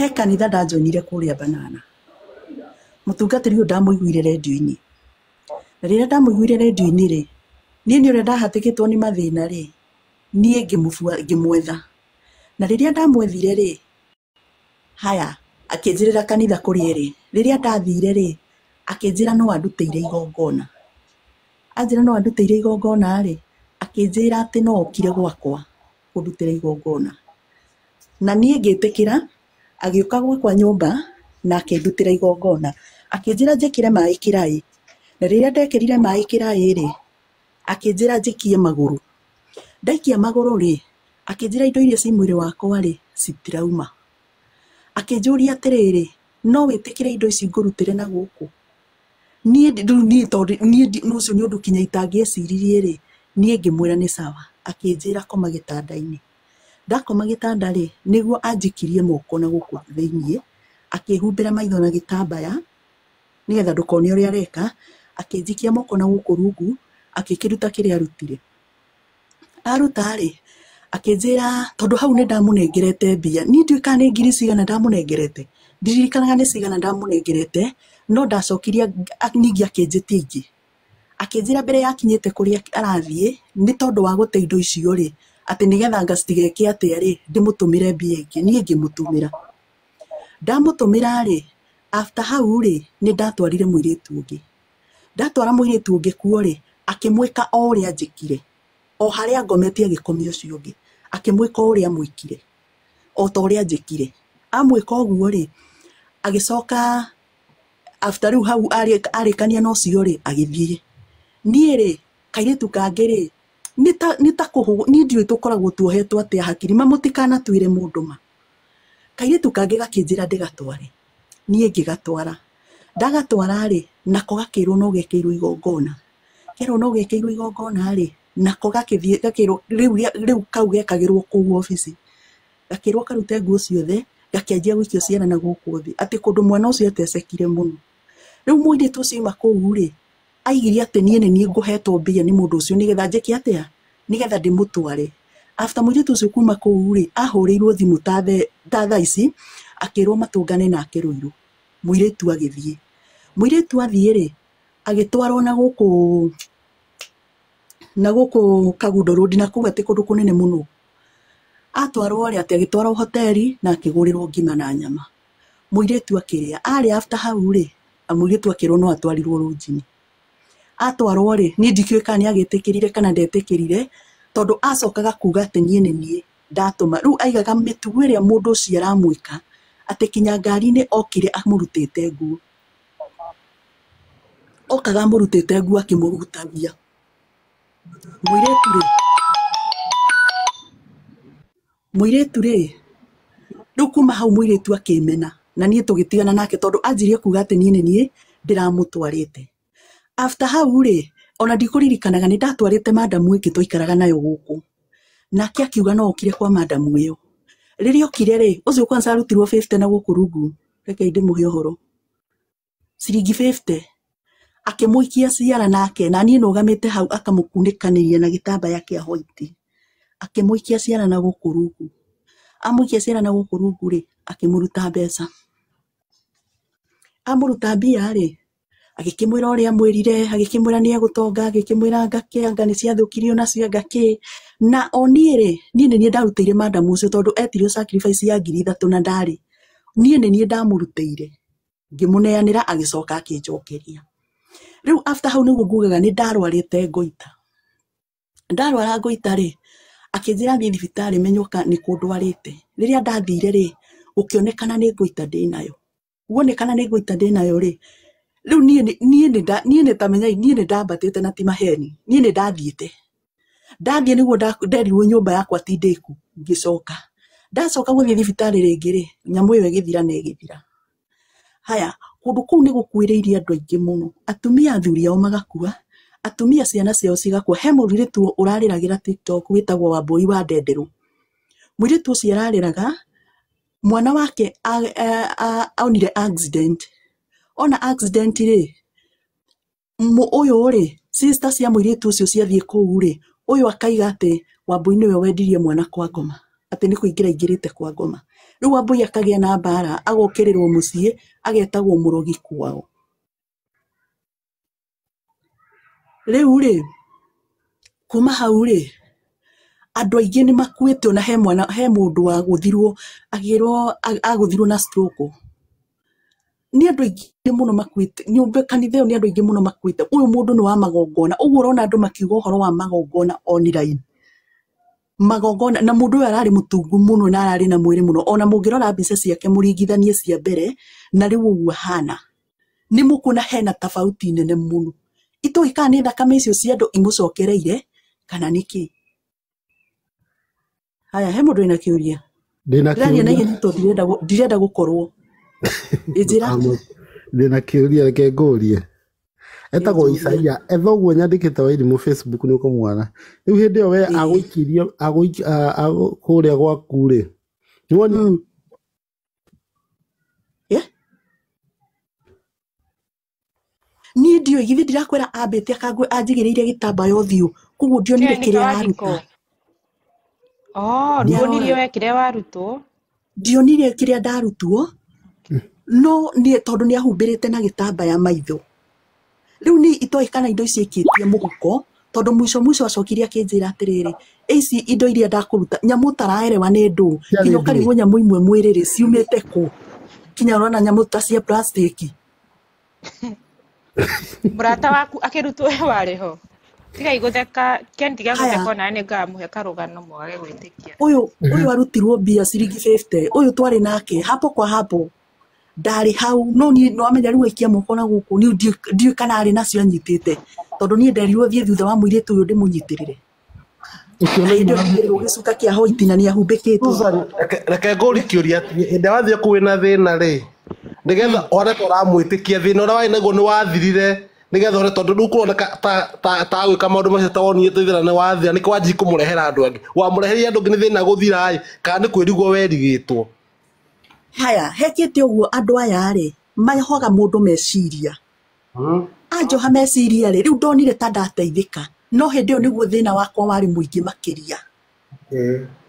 He kanitha ndajoinire kũrĩa Banana. Mũtungatĩri ũyũ ndamũiguire rendio-inĩ. Na rĩrĩa ndamũiguire rendio-inĩ rĩ, niĩ nĩ ũrĩa ndahatĩkĩtwo nĩ mathĩna rĩ, niĩ ngĩmwetha. Na rĩrĩa ndamwethire rĩ, haya, akĩnjĩrĩra kanitha kũrĩa ĩrĩ. Rĩrĩa ndathire rĩ, akĩnjĩra no andutĩire igongona. Anjĩra no andutĩire igongona rĩ, akĩnjĩra atĩ no okire gwakwa kũndutĩra igongona. Na niĩ ngĩtĩkĩra, agĩũka gwakwa nyũmba na akĩndutĩra igongona. Akĩnjĩra njĩkĩre maĩ kĩraĩ. Na rĩrĩa ndekĩrire maĩ kĩraĩ rĩ, akĩnjĩra njikie magũrũ. Ndaikia magũrũ rĩ, akĩnjĩra indo iria ci mwĩrĩ wakwa rĩ, citirauma. Akĩnjũria atĩrĩrĩ, no wĩtĩkĩre indo ici ngũrutĩre na gũkũ? Niĩ rĩu niĩ tondũ niĩ ũcio nĩ ũndũ kinya itangĩeciririe rĩ, niĩ ngĩmwĩra nĩ sawa. Akĩnjĩra koma gĩtanda-inĩ. Ndakoma gĩtanda rĩ, nĩguo anjikirie moko na gũkũ thĩiniĩ, akĩhumbĩra maitho na gĩtambaya, nĩgetha ndũkone ũrĩa areka, akĩnjikia moko na gũkũ rungu, akĩkĩruta kĩrĩa arutire. Aruta rĩ, akĩnjĩra tondũ hau nĩ ndamũnengerete mbia, niĩ ndiũĩ kana nĩ ngiri cigana ndamũnengerete, ndiririkanaga nĩ cigana ndamũnengerete, no ndacokirie ningĩ akĩnjĩtia ingĩ. Akĩnjĩra mbere ya akinyĩte kũrĩa arathiĩ, nĩ tondũ wa gũte indo icio rĩ, atĩ nĩgetha anga citigeke atĩa rĩ, ndĩmũtũmĩre mbia ingĩ. Niĩ ngĩmũtũmĩra. Ndamũtũmĩra rĩ, after hau rĩ, nĩ ndatwarire mũirĩtu ũngĩ. Ndatwara mũirĩtu ũngĩ kuo rĩ, akĩmwĩka o ũrĩa anjĩkire. O harĩa ngometie agĩkomia ũcio ũngĩ. Akĩmwĩka o ũrĩa amwĩkire. O ta ũrĩa anjĩkire. Amwĩka ũguo rĩ, agĩcoka after rĩu hau arĩkania na ũcio rĩ, agĩthiĩ. Niĩ rĩ, kairĩtu kangĩ rĩ, nĩ ta kũhũ, niĩ ndiũĩ tũkoragwo tuohetwo atĩa hakiri, ma mũtikanatuĩre mũndũ ma. Kairĩtu kangĩ gakĩnjĩra ndĩgatware. Niĩ ngĩgatwara. Ndagatwara rĩ, nako gakĩrwo no gekĩirwo igongona. Kerwo no gekĩirwo igongona rĩ, nako gakĩthiĩ gakĩrwo rĩu kau gekagĩrwo kũu obici. Gakĩrwo karute nguo ciothe, gakĩanjia gũikio ciana na gũkũ thĩ. Atĩ kũndũ mwana ũcio atecekire mũno. Rĩu mũirĩtu ũcio auma kũu rĩ, aigire atĩ niĩ nĩ niĩ ngũhetwo mbia nĩ mũndũ ũcio nĩgetha njĩke atĩa? Nĩgetha ndĩmũtware. After mũirĩtu ũcio kuma kũu rĩ, ahũrĩirwo thimũ ta thaa ici, akĩrwo matũngane nake Ruiru. Mũirĩtu agĩthiĩ. Mũirĩtu athiĩ rĩ, agĩtwarwo na gũkũ na gũkũ Kagundo Road, na kũu atĩ kũndũ kũnene mũno. Atwarwo rĩ, atĩ agĩtwarwo hoteli na akĩgũrĩrwo ngima na nyama. Mũirĩtu akĩrĩa. Arĩa after hau rĩ, mũirĩtu akĩrwo no atwarirwo rũnjinĩ. Atwarwo rĩ, niĩ ndikĩũĩ kana nĩ agĩtĩkĩrire kana ndetĩkĩrire, tondũ acokaga kuga atĩ niĩ nĩ niĩ ndatũma. Rĩu aigaga mĩtugo ĩrĩa mũndũ ũcio aramwĩka, atĩ kinya ngari-inĩ okire amũrutĩte nguo. Okaga amũrutĩte nguo akĩmũhutagia. Mũirĩtu rĩ, mũirĩtu rĩ, rĩu kuma hau mũirĩtu akĩmena, na niĩ tũgĩtigana nake tondũ anjirie kuga atĩ niĩ nĩ niĩ ndĩramũtwarĩte. After hau rĩ, ona ndikũririkanaga nĩ ndatwarĩte madamu ĩngĩ twaikaraga nayo gũkũ. Nake akiuga no okire kwa madamu ĩyo. Rĩrĩa okire rĩ, ũcio kwanza arutirwo 50 na gũkũ rungu. Rekei ndĩmũhe ũhoro. Ciringi 50. Akĩmũikia ciara nake, na niĩ nũgamĩte hau akamũkunĩkanĩria na gĩtambaya kĩa white. Akĩmũikia ciara na gũkũ rungu. Amũikia ciara na gũkũ rungu rĩ, akĩmũruta mbeca. Amũruta mbia rĩ, agĩkĩmwĩra ũrĩa amwĩrire, agĩkĩmwĩra nĩ egũtonga, agĩkĩmwĩra anga kĩ, anga nĩ ciathũkirio nacio anga kĩ. Na o niĩ rĩ, niĩ nĩ niĩ ndarutĩire madamu ũcio tondũ etirio sacrifice ya 3,000 na ndarĩ. Niĩ nĩ niĩ ndamũrutĩire. Ngĩmũneanĩra agĩcoka akĩnjokeria. Rĩu after hau nĩguo ngugaga nĩ ndarwarĩte ngoita. Ndarwara ngoita rĩ, akĩnjĩra thiĩ thibitarĩ menywo kana nĩ kũ ndwarĩte. Rĩrĩa ndathire rĩ, gũkĩonekana nĩ ngoita ndĩnayo. Guonekana nĩ ngoita ndĩnayo rĩ, rĩu niĩ nĩ ta menyai niĩ nĩ ndambatĩte na ti maheni. Niĩ nĩ ndathiĩte. Ndathiĩ nĩguo nderirwo nyũmba yakwa ti ndĩku, ngĩcoka. Ndacoka gũthiĩ thibitarĩ rĩngĩ rĩ, nyamũ ĩyo ĩgĩthira na ĩgĩthira. Haya, kũndũ kũu nĩ gũkuĩrĩire andũ aingĩ mũno. Atumia athuri ao magakua, atumia ciana ciao cigakua. He mũirĩtu ũrarĩragĩra TikTok wĩtagwo Wambui wa Ndenderũ. Mũirĩtu ũcio ararĩraga, mwana wake onire accident. Ona accident rĩ, ũyũ rĩ, sister cia mũirĩtu ũcio ciathiĩ kũu rĩ, ũyũ akaiga atĩ Wambui nĩwe wendirie mwana kwa ngoma, atĩ nĩ kũingĩra aingĩrĩte kwa ngoma. Rĩu Wambui akagĩa na mbara, agokĩrĩrwo mũciĩ, agetagwo mũrogi kwao. Rĩu rĩ, kuma hau rĩ, andũ aingĩ nĩ makuĩte ona he mwana, he mũndũ wagũthirwo agĩrwo agũthirwo na stroke. Nĩ andũ aingĩ mũno makuĩte nyũmba kanitha ĩyo, nĩ andũ aingĩ mũno makuĩte. Ũyũ mũndũ nĩ wa magongona, ũguo ũrona andũ makiuga ũhoro wa magongona online, magongona. Na mũndũ ũyũ ararĩ mũtungu mũno na ararĩ na mwĩrĩ mũno. Ona mũngĩrora mbica ciake mũringithanie cia mbere na rĩu ũguo ahana, nĩ mũkuona hena tofauti nene mũno. Itoĩ kana nĩ thakame icio cia andũ imũcokereire kana nĩkĩ. Haya, he mũndũ wĩna kĩũria? Ndĩna Ndĩraria na kĩũria. ihenya tondũ ndirenda gũkorwo ĩnjĩra. Ndĩna kĩũria, reke ngũrie. Etagwo Ĩnjũria. Isaia etha ũguo nyandĩkĩte Wairimũ Facebook nĩ ũkũmuona. Rĩu hĩndĩ ĩyo we agũikirie kũrĩa gwaku rĩ, nĩwoni Yeah? Niĩ ndiũĩ, githĩ ndirakwĩra ambĩte akangwe anjigĩrĩire gĩtambaya ũthiũ, koguo ndionire Kĩo nĩ kĩrĩa Wanjikũ. araruta. Oh, Nĩ nduonirie arora we kĩrĩa warutwo. Ndionire kĩrĩa ndarutwo, no nĩ tondũ nĩ ahumbĩrĩte na gĩtambaya maitho. Rĩu nĩ itoĩ kana indo icio aikĩtie mũhuko, tondũ mũico mũico acokire akĩnjĩra atĩrĩrĩ, ici indo iria ndakũruta, nyamũ ũtaraerewa nĩ ndũ, Ciarĩ nginya ndũĩ? ũkarigwo nyamũ imwe mwĩrĩ rĩ ciumĩte kũ, kinya ũrona nyamũ ta cia plastic. Mũrata waku akĩrutwo we warĩ ho. Tigai gũtheka, Ken, tiga Haya. gũtheka, ona nĩ ngamũhe karũgano mwage gwĩtĩkia. Ũyũ arutirwo mbia ciringi 50, ũyũ twarĩ nake hapo kwa hapo, ndarĩ hau, no niĩ nĩwamenya rĩu aikia moko na gũkũ, niĩ ndiũĩ kana arĩ nacio anyitĩte, tondũ niĩ nderirwo thiĩ thutha wa mũirĩtu ũyũ ndĩmũnyitĩrĩre. Ũkĩona Na hĩndĩ ĩyo imwe ndĩrĩrwo gĩcuka kĩa hoiti na nĩ ahumbĩkĩtwo. Susan, reke ngũrie kĩũria atĩ hĩndĩ ĩrĩa wathiĩ kũu wĩna thĩna rĩ, nĩgetha one ta ũramwĩtĩkia, thĩna ũrĩa warĩ naguo nĩ wathirire, nĩgetha one tondũ rĩu kũroneka ta agwĩka maũndũ macio ta wonire thĩna nĩ wathira, nĩkĩo wanjii kũmũrehera andũ angĩ. Wamũreheire andũ angĩ nĩ thĩna gũthira ĩ, kana nĩ kwĩrigwo werigĩtwo? Haya, hekĩte ũguo andũ aya rĩ, mahoga mũndũ meciria. Anjoha meciria rĩ, rĩu ndonire ta ndateithĩka, no hĩndĩ ĩyo nĩguo thĩna wakwa warĩ mũingĩ makĩria.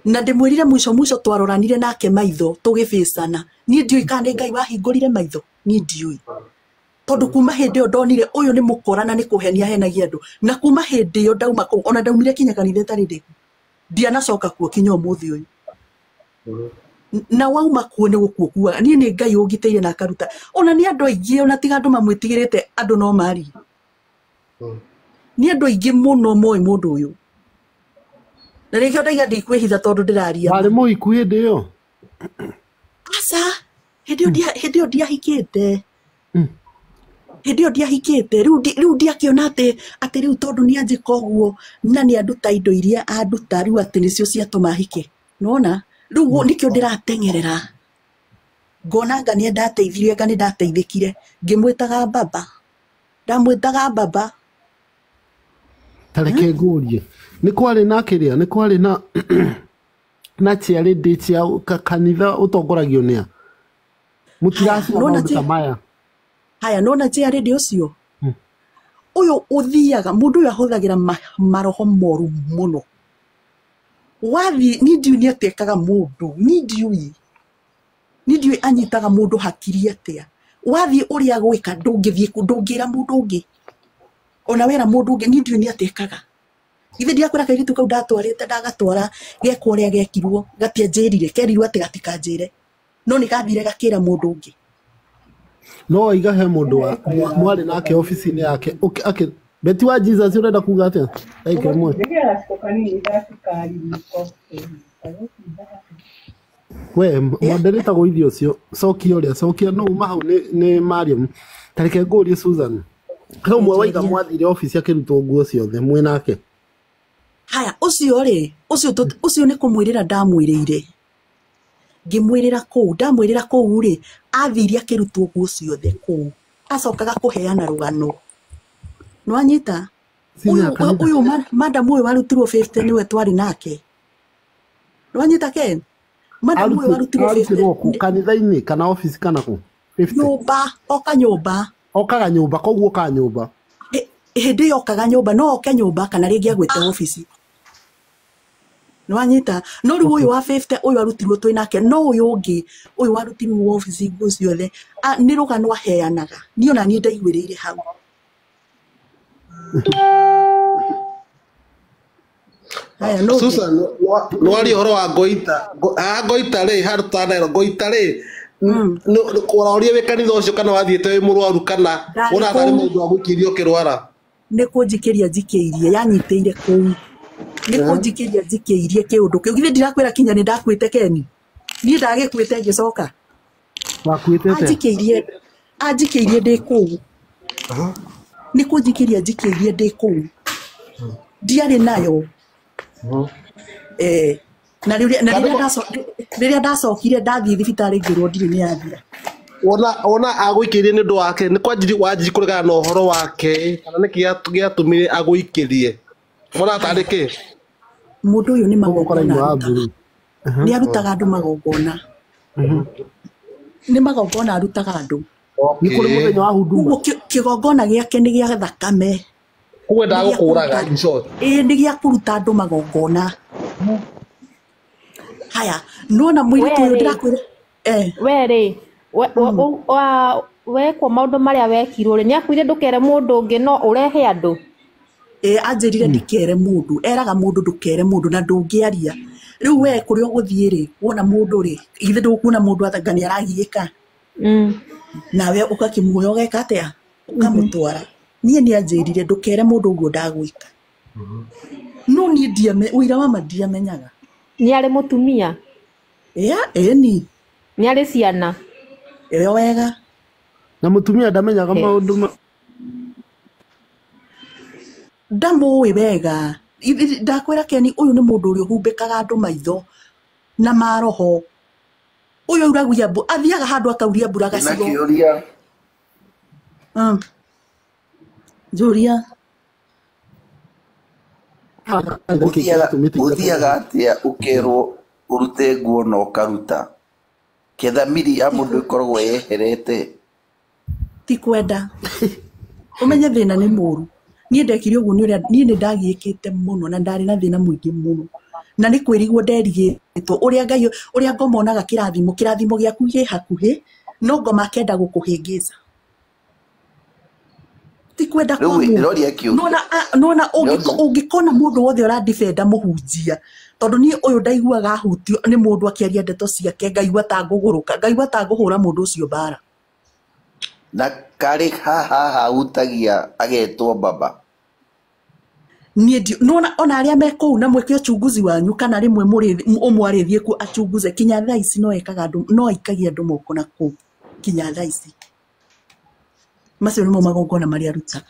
Na ndĩmwĩrire mũico mũico twaroranire nake maitho tũgĩbĩcana, niĩ ndiũĩ kana nĩ Ngai wahingũrire maitho, niĩ ndiũĩ, tondũ kuma hĩndĩ ĩyo ndonire ũyũ nĩ mũkora na nĩ kũhenia ahenagia andũ. Na kuma hĩndĩ ĩyo ndauma kũu, ona ndaumire kinya kanitha ĩtarĩ ndĩku, ndianacoka kuo kinya ũmũthĩ ũyũ. Na wauma kuo nĩ gũkua kuaga. Niĩ nĩ Ngai ũngitĩire na akaruta. Ona nĩ andũ aingĩ, ona tiga andũ mamwĩtigĩrĩte, andũ no marie. Nĩ andũ aingĩ mũno moĩ mũndũ ũyũ, na rĩkĩo ndaiga ndikwĩhitha tondũ ndĩraria Warĩ ma. mũhiku hĩndĩ ĩyo? Aca, hĩndĩ ĩyo ndiahikĩte. Hĩndĩ ĩyo ndiahikĩte. Rĩu ndiakĩona atĩ rĩu tondũ nĩ anjĩka ũguo na nĩ anduta indo iria anduta rĩu atĩ nĩcio ciatũma hike, nona rĩu nĩkĩo ndĩrateng'erera, ngona anga nĩ ndateithirie, anga nĩ ndateithĩkire. Ngĩmwĩtaga baba, ndamwĩtaga baba. Ta reke ngũrie, nĩ kwarĩ na kĩrĩa, nĩ kwarĩ na charity cia kanitha ũtongoragio nĩa Haya, mũtiracira nona maũndũ ta maya? Haya, nona charity ũcio ũyũ ũthiaga, mũndũ ũyũ ahũthagĩra maroho moru mũno. Wathiĩ, niĩ ndiũĩ nĩ atĩa ekaga mũndũ, niĩ ndiũĩ anyitaga mũndũ hakiri atĩa. Wathiĩ ũrĩa agwĩka, ndũngĩthiĩ ndũngĩra mũndũ ũngĩ, ona wera mũndũ ũngĩ, niĩ ndiũĩ nĩ atĩa ekaga. Githĩ ndiakwĩra kairĩtu kau ndatwarĩte, ndagatwara gekwo ũrĩa gekirwo, gatianjĩrire, kerirwo atĩ gatikanjĩre, no nĩ gathire gakĩra mũndũ ũngĩ. No waiga he mũndũ wa mwarĩ nake obici-inĩ yake Beti wa Jesus, ũrenda kuga atĩa ndagĩka ĩmwe? Njĩkĩra gaciko kanini ga cukari riko. We moderator gũithia ũcio, cokia ũrĩa cokia no uma hau nĩ Mariam. Ta reke ngũrie Susan, he ũmwe waiga Njoria. Mwathire obici akĩrutwo nguo ciothe mwĩ nake? Haya, ũcio rĩ, ũcio nĩ kũmwĩrĩra ndamwĩrĩire, ngĩmwĩrĩra kũu, ndamwĩrĩra kũu rĩ, athire akĩrutwo nguo ciothe kũu, acokaga kũheana rũgano, nĩwanyita? Obici-inĩ ya Ũyũ kanitha. Ũyũ madam ũyũ warutirwo 50 nĩwe twarĩ nake, nĩwanyita Ken? Madam ũyũ warutirwo 50. Arutirwo kũ, kanitha-inĩ kana obici kana kũ 50? Nyũmba, oka nyũmba. Okaga nyũmba, koguo okaga nyũmba. Hĩndĩ ĩyo okaga nyũmba, no oke nyũmba kana rĩngĩ agwĩte obici. Nĩwanyita? No rĩu ũyũ wa 50 ũyũ arutirwo twĩ nake, no ũyũ ũngĩ ũyũ warutirwo wabici nguo ciothe nĩ rũgano aheanaga. Niĩ ona niĩ ndaiguĩrĩire hau. Haya, no ũngĩ. Susan, nwaria ũhoro wa ngoita. Haha ngoita rĩ, handũ tanaero ngoita rĩ, ũroria wĩ kanitha ũcio kana wathiĩte wĩ mũrwaru kana Ndarĩ wona tarĩ kũu. mũndũ wa gũikĩrio ũkĩrwara? Nĩ kũnjikĩria njikĩirie, yanyitĩire kũu. Nĩ kũnjikĩria njikĩirie kĩũndũ kĩu. Githĩ ndirakwĩra kinya nĩ ndakuĩte Keni? Niĩ ndagĩkuĩte ngĩcoka. Wakuĩte atĩa? Anjikĩirie, anjikĩirie ndĩ kũu. Nĩ kũnjikĩria njikĩirie ndĩ kũu. Ndiarĩ nayo. Na rĩrĩa na rĩrĩa ndacokire ndathiĩ thibitarĩ ngĩrwo ndirĩ nĩ yathira. Wona agũikĩrie nĩ ũndũ wake, nĩ kwanjiri wanjiri kũregana na ũhoro wake kana nĩkĩ gĩatũmire agũikĩrie? Wona tarĩ kĩ? Mũndũ ũyũ nĩ Ũguo magongona ũkoraigua wa arutaga. mburu. Nĩ arutaga andũ magongona. Nĩ magongona arutaga andũ. Nĩ kũrĩ mũthenya wa huduma. Koguo kĩgongona gĩake nĩ gĩa thakame. Koguo endaga Nĩ gĩa gũkũraga, kũruta in short. Ĩĩ nĩ gĩa kũruta andũ magongona. Haya, nĩwona mũirĩtu ũyũ ndĩrakwĩra. We rĩ, wekwo maũndũ marĩa wekirwo rĩ, nĩ akwĩrire ndũkere mũndũ ũngĩ no ũrehe andũ? Ĩĩ anjĩrire ndikere mũndũ, eraga mũndũ ndũkere mũndũ na ndũngĩaria. Rĩu we kũrĩa ũgũthiĩ rĩ, wona mũndũ rĩ, githĩ ndũkuona mũndũ anga nĩ aragiĩka? Nawe ũgakĩmuoya ũgeka atĩa? Ũkamũtwara. Niĩ nĩ anjĩrire ndũkere mũndũ ũguo ndagwĩka. No niĩ ndiame, ũira wa ma ndiamenyaga. Nĩ arĩ mũtumia? Ĩa, ĩni. Nĩ arĩ ciana? Ĩyo wega. Na mũtumia ndamenyaga maũndũ ma Ndamũĩ wega. Ndakwĩra Keni, ũyũ nĩ mũndũ ũrĩa ũhumbĩkaga andũ maitho na maroho. Ũyũ auragia mbu, athiaga handũ akauria mbura Ndĩna gacigo. kĩũria. Njũria. Gũthiaga atĩa ũkerwo ũrute nguo na ũkaruta? Kethamiri ya mũndũ ĩkoragwo yeherete. Ti kwenda. Ũmenye thĩna nĩ mũru. Niĩ ndekire ũguo nĩ ũrĩa niĩ nĩ ndagiĩkĩte mũno na ndarĩ na thĩna mũingĩ mũno. Na nĩ kwĩrigwo nderigĩtwo ũrĩa Ngai ũrĩa ngoma onaga kĩrathimo, kĩrathimo gĩaku gĩ hakuhĩ, no ngoma akenda gũkũhĩngĩca. Ti kwenda kwa Rĩu mũndũ. ndĩroria kĩũria. Nona ũngĩkona mũndũ wothe ũrandibenda mũhunjia, tondũ niĩ ũyũ ndaiguaga ahutio nĩ mũndũ akĩaria ndeto ciake, ngaigua ta ngũgũrũka, ngaigua ta ngũhũra mũndũ ũcio mbara. Na karĩ haha hahutagia agetwo baba. Niĩ nona ona arĩa me kũu na mwĩke uchunguzi wanyu kana rĩmwe mũrĩ ũmwe arĩthiĩ kuo achunguze, kinya thaa ici no ekaga andũ, no aikagia andũ moko na kũu kinya thaa ici. Macio nĩmo magongona marĩa arutaga.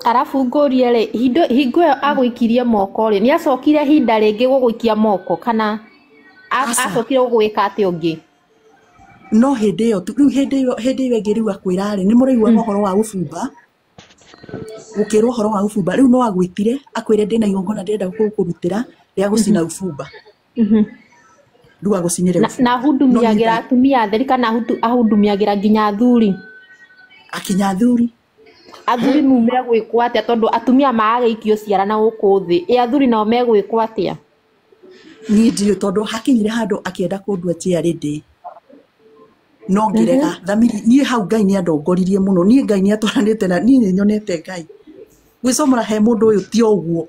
Arabu ngũrie rĩ, hingo ĩyo agũikirie moko rĩ, nĩ acokire ihinda rĩngĩ gũgũikia moko kana acokire gũgwĩka atĩa ũngĩ? No hĩndĩ ĩyo tu, rĩu hĩndĩ ĩyo ĩngĩ rĩu akwĩra rĩ, nĩ mũraiguaga ũhoro wa gũbumba? Gũkĩrwo ũhoro wa gũbumba, rĩu no agwĩtire, akwĩre ndĩna igongona ndĩrenda gũkũrutĩra rĩa gũcina ũbumba. Rĩu agũcinĩre ũbumba. Na ahudumiagĩra atumia atheri kana ahudumiagĩra nginya athuri? Akinya athuri. Athuri mu megwĩkwo atĩa tondũ atumia magagĩikio ciara na gũkũ thĩ, ĩ athuri nao megwĩkwo atĩa? Niĩ ndiũĩ tondũ hakinyire handũ akĩenda kũndua chairlady. No ngĩrega thamiri, niĩ hau Ngai nĩ andongoririe mũno, niĩ Ngai nĩ atwaranĩte na niĩ nĩ nyonete Ngai. Gwĩcomora he mũndũ ũyũ ti o ũguo.